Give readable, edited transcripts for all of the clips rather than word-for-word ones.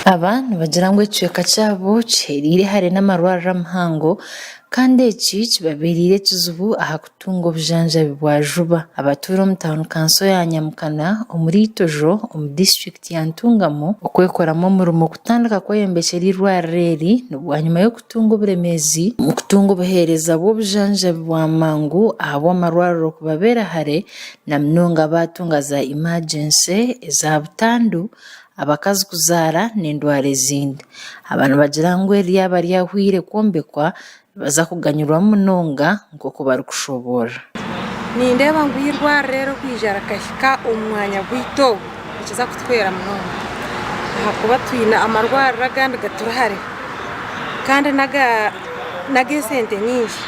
Aba nibagira ngu ekicweka kyabo kihereire hare n'amarwariro amahango kandi eki kibabereire ekizibu aha kutunga obujanjabi bwa juba. Abatuura omu tauni kanso ya Nyamukana omuri Itojo omu disiturikiti ya Ntungamo okwekoramu omurimo kutandika kweyombekyera eirwariro eri ni bwanyima y'okutunga oburemeezi omu kutunga obuheereza bw'obujanjabi bwa mangu ahabw'amarwariro kubabeera hare na munonga baatunga za emergency, eza butandu, abakazi kuzaara n'endwara ezindi. Aba nibagira ngu eri ryaba ryahweire kwombekwa nibaza kuganyirwamu munonga nk'oku barikushoboorora. Nindeeba ngu eirwariro eri okwija rikahika omu mwanya gwaitu ogu nikiza kutuhwera munonga ahakuba twine amarwariro agandi gaturi hare kandi n'ag'esente nyingi.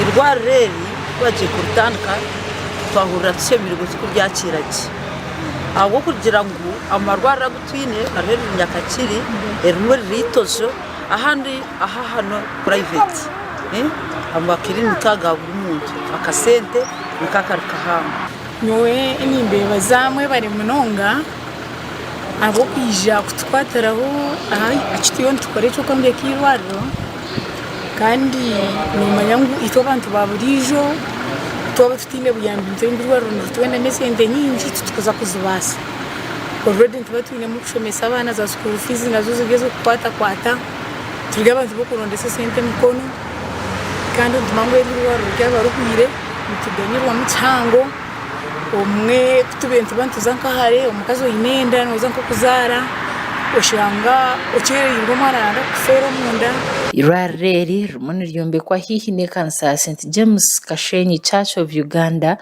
Eirwariro eri ku bagiye kuritandika twahurira tushemereirwe turikuriakira gye ahabw'okugira ngu amarwariro agu twine hariho eriri Nyakakiri, erimwe riri Itojo ahandi aha hanu purayiveti amakirinika aga buri muntu akasente niko akari kahango. Nyowe nimbeebaza mwebare munonga ahabw'okwija kutukwatiraho aha ki turiyo nitukora eky'okwombeka eirwariro kandi noomanya ngu itwe abantu ba buriijo twaba tutaine buyambi nitwenda eirwariro niritwendamu esente nyingi titukuza kuzibaasa. Already nituba twinemu kushomesa abaana za school fees nazo ziri ez'okukwatakwata turi abantu b'okurondesa esente emikono kandi nitumanya ngu eri eirwariro ryaba rihwire nituganyirwamu kihango. Obumwe ku tubaire nituba nituza nka hare omukazi oine enda nooza nk'okuzaara oshanga okyereirwe omwana arenda kukufeera omunda. Eirwariro eri ririmu niryombekwa haihi n'ekanisa ya St James Kashenyi Church of Uganda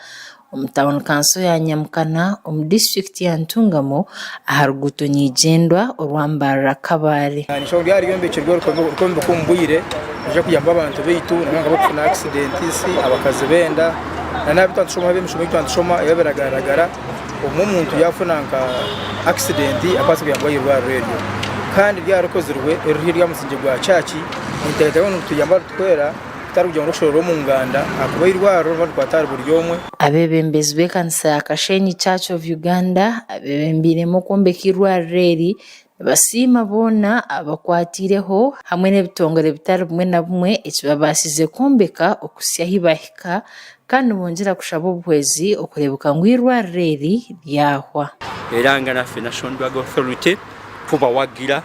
omu tauni kanso ya Nyamukana omu disiturikiti ya Ntungamo aha ruguuto nyeigyendwa orwa Mbarara Kabale. Nishwa ngu ryaba ryombekirwe rikombekwa omu bwire niija kuyamba abantu baitu nka abakufuna accidents, abakazi b'enda na n'abu twakushoma ab'emishomo ei twakushoma ebi biragaragara obumwe omuntu yaafuna nka accident akabaasa kuyambwa aha irwariro eryo. Kandi ryaba rikozirwe riri haihi n'omusingye gwa church nituteekateeka ngu nituyamba nituhwera kutari kugira ngu n'okushoroora omu nganda ahakuba eirwariro niriba nirikwata ahari buri omwe. Abeebembezi b'ekanisa ya Kashenyi Church of Uganda abeebembeiremu okwombeka eirwariro eri nibasiima boona abakwatiireho hamwe n'ebitongore bitari bimwe na bimwe ekibabaasize kwombeka okuhitsya ahu bahika kandi nibongyera kushaba obuhwezi okureebeka ngu eirwariro eri ryahwa. Era nga naffe National Drug Authority tubawagira,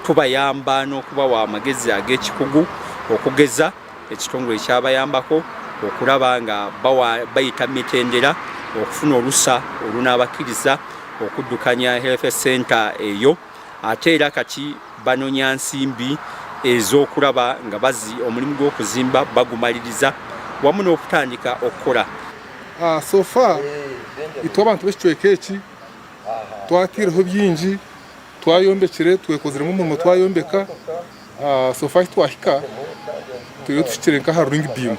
tubayamba n'okubawa amagezi ag'ekikugu okugeza ekitongole kyabayambako okulaba nga bayita mu mitendera okufuna olusa olunaabakiriza okuddukanya Health Centre eyo ate era kati banonya nsimbi ez'okulaba nga omulimu gw'okuzimba bagumaliriza wamu n'okutandika okukola. So far itwe abantu b'ekicweka eki twataireho bingi, twayombekire, twekoziremu omurimo twayombeka, so far ahu twahika turiyo tuhikire nk'aha ring beam.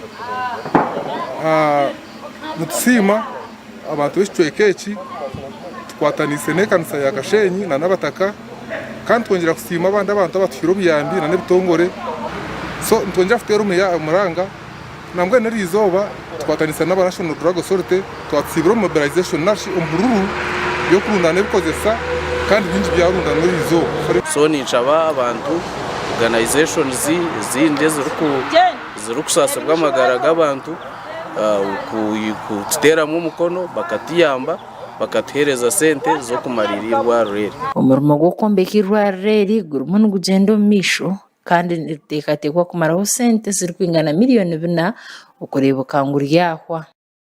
Nitusiima abantu b'ekicweka eki tukwataniise n'ekanisa ya Kashenyi n'abataka kandi twongyera kusiima abandi abantu abatuhaire obuyambi n'ebitongore. So nitwongyera kuteera omuranga Nambwenu eri izooba tukwatanisa n'aba National Drug Authority twatusiibura omu mobilization narishi omuhururu y'okurundaana ebikozesa kandi bingi byarundanwa eri izooba. So ninshaba abantu, organisations ezindi ezirikusaasibwa amagara g'abantu kututeeramu omukono bakatuyamba bakatuheereza sente z'okumariira eirwariro eri. Omurimo gw'okwombeka eirwariro eri gurimu nigugyenda omu maisho. Kandi niriteekateekwa kumaraho sente zirikwingana miriyoni bina okureebeka ngu ryahwa.